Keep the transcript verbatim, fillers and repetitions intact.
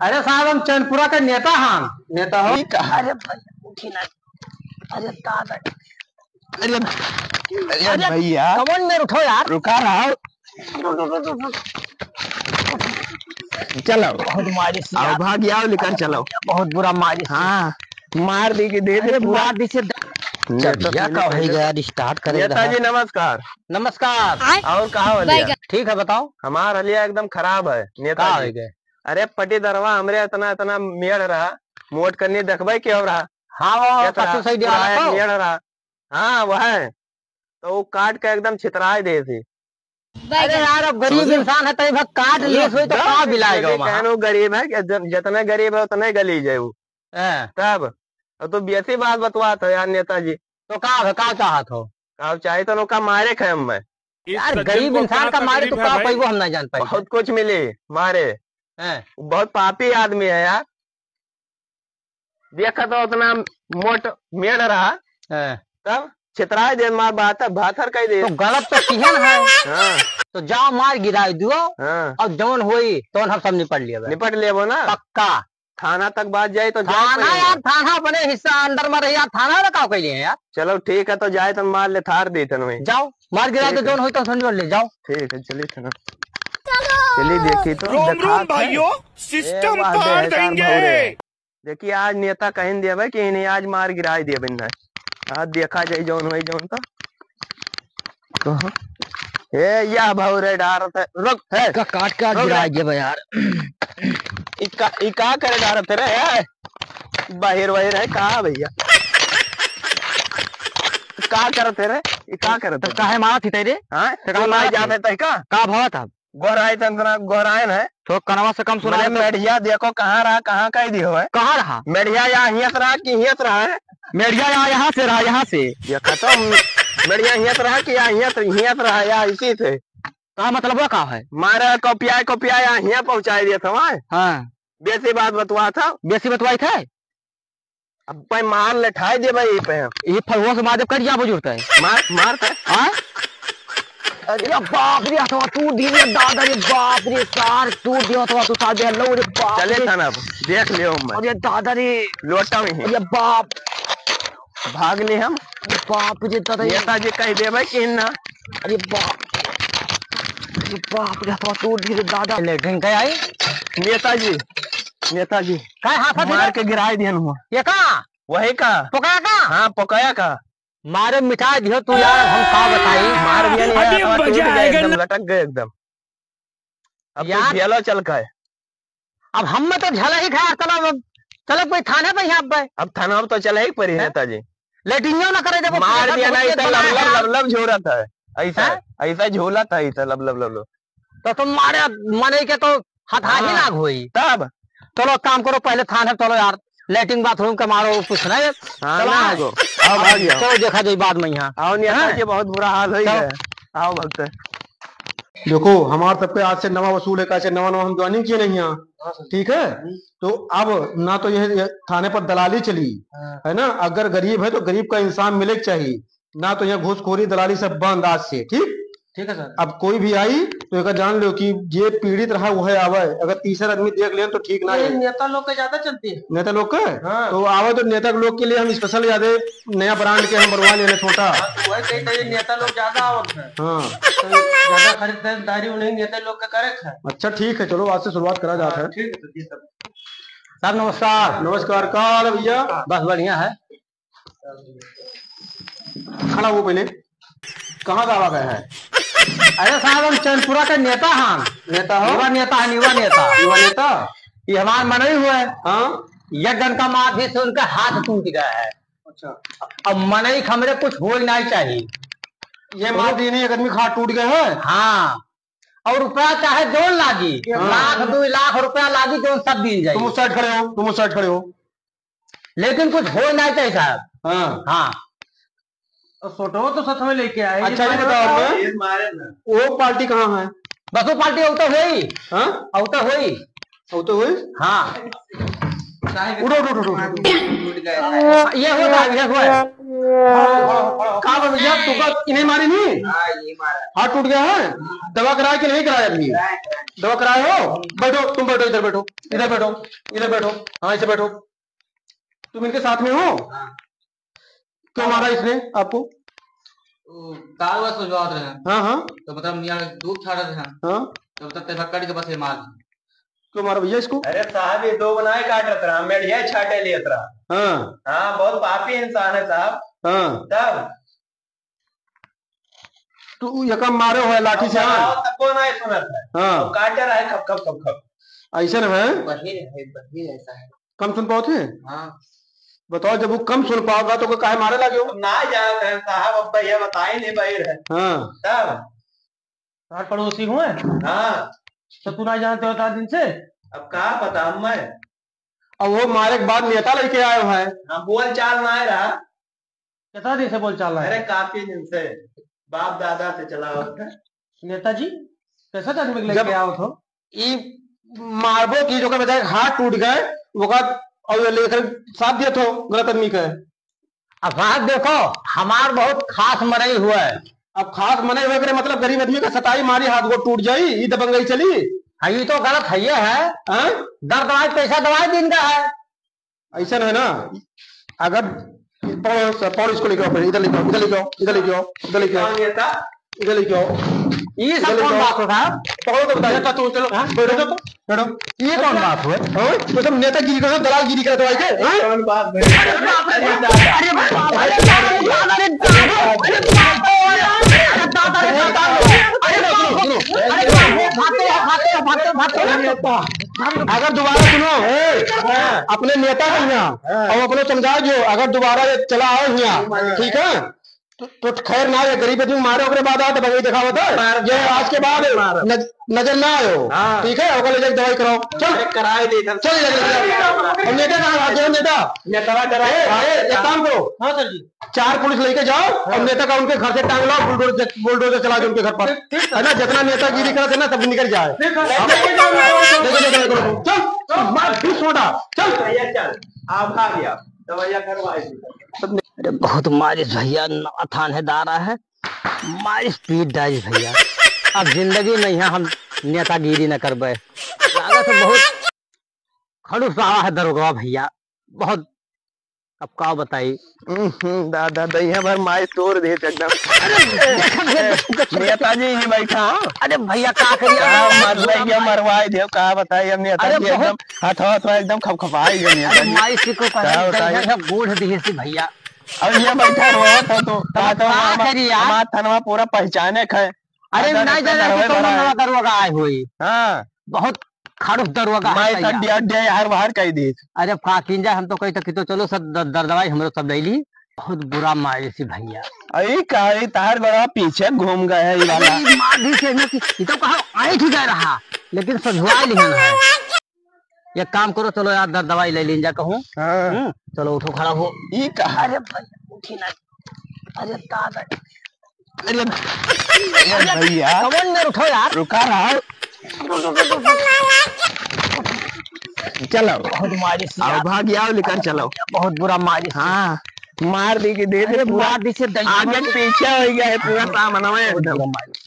अरे साहब, हम चैनपुरा के नेता हन। नेता हो? अरे भैया, उठी ना। अरे दादा। अरे, अरे अरे, भैया। कमन में उठो यार। रुका रहो। चलो। बहुत मारी से आओ, यार। भाग आओ, लेकर चलो। बहुत बुरा मारी से। हाँ, मार दी कि दे दे अरे, पूरा। मार दी से द-, नेता चलिया से का लेकर होई गया, start करे नेताजी, रहा। नमस्कार। नमस्कार। और का हो लिया? ठीक है, बताओ। हमार हलिया एकदम खराब है, नेताजी। का हो गए? अरे, पटीदरवा हमरे इतना, इतना मेड़ रहा, मोट करनी देखबे के हो रहा। हाँ, वो खेत रहा, कच्चू सही दिया पूरा रहा एक तो। मेड़ रहा। हाँ, वह है। तो वो काट के एकदम छितराए दे थे। अरे यार, अब गरीब समझे? इंसान है, तई भा काट ली सोई तो दस का बिलाएगा रुपये वहाँ? कहनो गरीब है कि जन-, जितने गरीब है उतने गली जाए वो। हाँ। तब, अब तो बेसी बात बतवात हो यार नेताजी। तो का है, का चाहत हो? का चाहे तो का मारे खाए हम मैं। यार, गरीब इंसान का मारे तो का पैबो हम ना जान पाए। बहुत कुछ मिली मारे। हैं? बहुत पापी आदमी है यार। देखा तो उतना मोट मेड़ रहा, हैं। तब छितराए दे मार बात है, भाथर कह दे। तो गलत तो किहन है। हाँ। तो जाओ मार गिराए दियो, हाँ। और जौन होई तौन हम सब निपट लेबे। निपट लेबो ना। पक्का। थाना तक बात जाए तो जाए थाना पड़ेगा। यार, थाना अपने हिस्सा अंदर में रही यार, थाना में का कइले हैं यार? चलो ठीक है, तो जाए तो मार ले थार दे तन में। जाओ, मार गिराए दे, जौन होई तो समझ ले जाओ। ठीक है, चलिए थाना। चलिए देखिए तो रोम रोम भाइयों, सिस्टम पार देंगे। देखिए, आज नेता कहिन देबे कि इन्हें आज मार गिराए देबे इन्हें। आज देखा जाए जौन होई जौन तो। तो हाँ। ए, या भौरे डारत है। रुक, है। का काट के आज रुक रे। गिराए देबे यार। ई का, ई का करे डारत है रे? ए, बाहिर वाहिर है का भैया? का करत है रे? ई का करत है? काहे मारत ही तै रे? हाँ? तो का तू ना मारत जाते है? तै का? का भवा था? गोहराए तंतना, गोहराए न है। तो कनवा से कम सुनाए मने तो। मेढ़िया देखो कहाँ रहा, कहाँ कह दियो है। कहाँ रहा? मेढ़िया या हियत रहा कि हियत रहा है? मेढ़िया या यहाँ से रहा, यहाँ से। ये खत्म। मेढ़िया हियत रहा कि या हियत, हियत रहा या इसी थे? का मतलब का है? मारे कपिया, कपिया या हिया पहुँचाए दिया था वहाँ। हाँ। बेसी बात बतवा था। बेसी बतवाई था? अब पे मार लेठाई देबे यही पे हम। ये फलुआ से मार देब, कट जा बुजुर्ग है। मार, मार तो। हाँ? अरे बाप रे, हथवा तोड़ दिए दादा रे, बाप रे, सार तोड़ दिया हथवा तो सार दे लो रे बाप चले रे। थाना पर, देख लियो हम। अरे दादा रे। लोटा में ही। अरे बाप। भाग ले हम। अरे बाप रे दादा रे। नेताजी कह देबे कि ना। अरे बाप। अरे बाप रे, हथवा तोड़ दिए रे दादा। लेटरिन का आई? नेताजी, नेताजी। का हाथ मार के गिराए दिहन हुआ। ये का? वही का? पोकाया का? हाँ, पोकाया का। मारे मिटा दियो तू यार, हम का बताई? मार दिया नहीं, अभी हाथवा टूट मजा गया आएगा एकदम, ना। लटक गए एकदम। अब तो यार। झेलो चल का है। अब हम में तो झला ही खा, चलो, अब चलो कोई थाने पे यहाँ पे। अब थाना पे तो चले ही पड़ी हैं? नेताजी। लेटिंगो ना करे, देखो, मार पूरा दिया घर ना, घुस के इतना बनाया लब, लब, है। लब, लब झोरा था। ऐसा, हैं? ऐसा झोला था, ऐसा लब, लब, लब, लब। तो तुम मारे, मने के तो हथाही हाँ। लाग होई। तब? चलो, काम करो, पहले थाने चलो यार, लेटरिन बाथरूम का मारो, कुछ नहीं। हाँ, चलो, ना आओ। आगो। आओ, आओ, भाग जाओ। चलो, देखा जाए बाद में यहाँ। आओ, नहीं आता हाँ? कि बहुत बुरा हाल होई चलो। है। आओ, भक्त। देखो, हमार सबके आज से नवा वसूल है, कैसे नवा नवा हम ज्वाइनिंग किए नहीं यहाँ। हाँ, सर। ठीक है? हम्म। तो अब ना तो यह, यह थाने पर दलाली चली, हाँ। है ना? अगर गरीब है तो गरीब का इंसाफ मिले के चाहिए। ना तो यहाँ घूसखोरी दलाली सब बंद आज से, ठीक? ठीक है सर। अब कोई भी आई तो एका जान लो कि जे पीड़ित रहा वह आवे, अगर तीसरा आदमी देख ले तो ठीक ना ये है। नेता लोग के ज्यादा चलती है। नेता लोग के? हाँ। तो आवे तो नेता लोग के लिए हम स्पेशल यादे नया ब्रांड के हम बनवा लेने छोटा। हाँ, तो वही कही था, ये नेता लोग ज्यादा आवत है। हाँ। तो ज्यादा खरीदारी उन्हीं नेता लोग के करे है। अच्छा ठीक है, चलो आज से शुरुआत करा जाता हाँ, है। ठीक है, तो जी सर। सर नमस्कार। नमस्कार, का हाल है भैया? बस बढ़िया है। खड़ा हो पहले, कहाँ का आवा गया है? अरे साहब, हम चैनपुरा के नेता हन। नेता हो? युवा नेता हन, युवा नेता। युवा नेता? ये हमार मनई हुए। हाँ। एक डंका मार दी से उनका हाथ टूट गया है। अच्छा। अब मनई के हमरे कुछ होई नहीं चाहिए। ये मार दी नहीं, एक आदमी का हाथ टूट गया है? हाँ। और रुपया चाहे जोन लागी, हाँ। लाख, दो लाख रुपया लागी, जोन सब दीन जाई। तुम उस साइड खड़े हो, तुम उस साइड खड़े हो। लेकिन कुछ हो ना चाहिए साहब। हाँ। हाँ। और फोटो तो साथ में लेके आए। अच्छा, ये बताओ हमें, ये मारे ना। वो पार्टी कहाँ है? बस वो पार्टी अब तो हुई। हाँ? अब तो हुई। अब तो हुई? हाँ। साहब, उठो, उठो, उठो, उठो। टूट गया है। ये हुआ साहब, ये हुआ है। खड़ा हो, खड़ा हो, खड़ा हो। का बा भैया, तू का इन्हें मारी नहीं? हाँ, ये मारा। हाथ टूट गया है? हाँ। दवा कराए कि नहीं कराए अभी? कराए, कराए। दवा कराए हो? बैठो, तुम बैठो, इधर बैठो, इधर बैठो, इधर बैठो। हाँ, इसे बैठो। तुम इनके साथ में हो? हाँ। क्यों मारा इसने आपको? वो तार वार सुझवात रहे। हाँ, हाँ। तो मतलब, यहाँ दूध छाड़त रहे। हाँ। तो मतलब, तेरा कट के बस ये मार दी। क्यों मारा भैया इसको? अरे साहब, ये दो बनाए काटत रहा, मेढ़िया छाटे लेत रहा। हाँ। हाँ, बहुत पापी इंसान है साहब। हाँ। तब तू यका मारे हो लाठी से, हाँ? बताओ, तब को नहीं सुनत है। हाँ। वो काटे रहे खप, खप, खप, खप। ऐसे न है? बहिर है, बहिर ऐसा है। कम सुन पावत है? हाँ। बताओ, जब वो कम सुन पावत बा, तो ओके काहे मारे लागे हो? अब ना जानत है साहब, अब भैया बताए नहीं बहिर है। हाँ। तब? तार पड़ोसी हुए? हाँ। तो तू ना जानते हो तार दिन से? अब का बताऊं मैं? अब वो मारे के बाद नेता लेके आए हुए हैं। हाँ, बोल चाल ना रहा। कितना दिन से बोल चाल रहा है? अरे, काफी दिन से, बाप दादा से चला होता है। नेताजी, कैसा आदमी लेके जब आओ तो? ई मारबो की जो का बताए, हाथ टूट गए, ओका और ये लेकर साथ दिया तो गलत आदमी का। अब साहब देखो, हमार बहुत खास मरई हुआ है। अब खास मरई हुआ करे मतलब गरीब आदमी का सताई मारी, हाथ गोड़ टूट जाई, ई दबंगई चली? हाँ, ई तो गलत है, ये है। हाँ? दर दवाई पैसा दवाई दिन का है। ऐसा है ना, अगर पकड़ो, पकड़ो इसको, लेके आओ, फिर इधर लेके आओ, इधर लेके आओ, इधर लेके आओ, इधर लेके आओ, इधर लेके आओ। ये सब इधर लेके कौन आओ। बात होता है? पकड़ो तो बताइए। ये तो तू चलो, हाँ, बैठो तो, बैठो। ये कौन बात हुआ? हाँ? तो सब नेतागिरी करो, दलालगिरी करो, दवाई के, हाँ? कौन बात भाई? अरे बाप रे, अरे बाप रे, अरे बाप रे, अरे बाप रे, अरे बाप रे, अरे बाप रे, अरे बाप रे, अरे बाप रे, भागते हो, भागते हो, भागते हो, भागते हो। अगर दोबारा सुनो, ए, हाँ। अपने नेता का यहाँ, हाँ। और अपने समझा जो, अगर दोबारा ये चला आओ यहाँ, हाँ। ठीक है? तो, तो खैर ना, ये गरीब आदमी मारे, ओकरे बाद आओ तो बगई दिखावत है। मार, ये आज के बाद मार। नज-, नजर ना आयो। हाँ। ठीक है, ओकर ले जाके दवाई कराओ। चल। अरे, कराए दे इधर। चल, ले जाके दवाई। और नेता कहाँ भाग गया, नेता? नेता कराए। ए, ए, एक काम करो। हाँ सर जी। चार पुलिस लेके जाओ और हाँ। नेता का उनके घर से टांग लाओ, बुलडोजर, बुलडोजर चला दो उनके घर पर। ठीक, ठीक। है ना, जितना नेतागिरी करत है ना, सब निकल जाए। ठीक है। हम लेके जाओ, लेके जाओ, लेके जाओ। चल, चल, मार, फिर सोटा, चल। भैया, चल, आप भाग गया, दवाइयाँ करवाए। अरे बहुत मारिस भैया, नवा थानेदार है, मारिस पीट डारिस भैया। अब जिंदगी में यहाँ हम नेतागिरी न करबे। लागत है बहुत खड़ूस आवा है दरोगवा भैया, बहुत अब का बताई? हम्म, दादा, दहिया भर माई तोड़ दे एकदम। अरे, नेताजी ही बैठा, हाँ? अरे भैया, का करिए? हाँ, मर लग गया, मरवाई दियो, का बताई, अब नेताजी अरे, बहुत एकदम हाथवा, हाथवा एकदम खपखपाई गए अरे, नेताजी। माई से को का बताई? दहिया बूढ़ दिए से भैया। अब ये बैठा रोवत हो तो, अब का तो का हमार, करी यार? हमार थनवा पूरा पहचाने क है। अरे, आधा नहीं रस्ता जाने घरवे कि कौन भरा है। नवा दरुआ का आए हुई। हाँ। बहुत खड़ूस दरुआ का माई है सब भैया। डिया, डिया यार बाहर कह दी। अरे, अब का कीन जाए, हम तो कही तो कि तो चलो सब द-, दर दवाई हमरो सब ले ली। बहुत बुरा मारिस भैया। अरे, का, ये तार बड़ा पीछे घूम गए है, ये वाला। अरे, ये मार दी से ना कि, ये तो कहा, आए ठीक है रहा, लेकिन सझुआ लिहन है। एक काम करो, चलो यार, दर दवाई ले लीन जा कहूँ। हाँ। हम्म, चलो उठो, खड़ा हो। ई कहा? अरे भाई, उठी ना। अरे दादा। अरे, अरे भैया। कमन में उठो यार। रुका रहा। चलो। बहुत मारिस आओ, यार। भाग आओ, लेकर चलो। बहुत बुरा मारिस। हाँ, मार दी कि दे दे अरे, पूरा। मार दी से दही आगे मार। पीछे हो गया है पूरा सामान में बहुत एकदम। बुरा मारिस।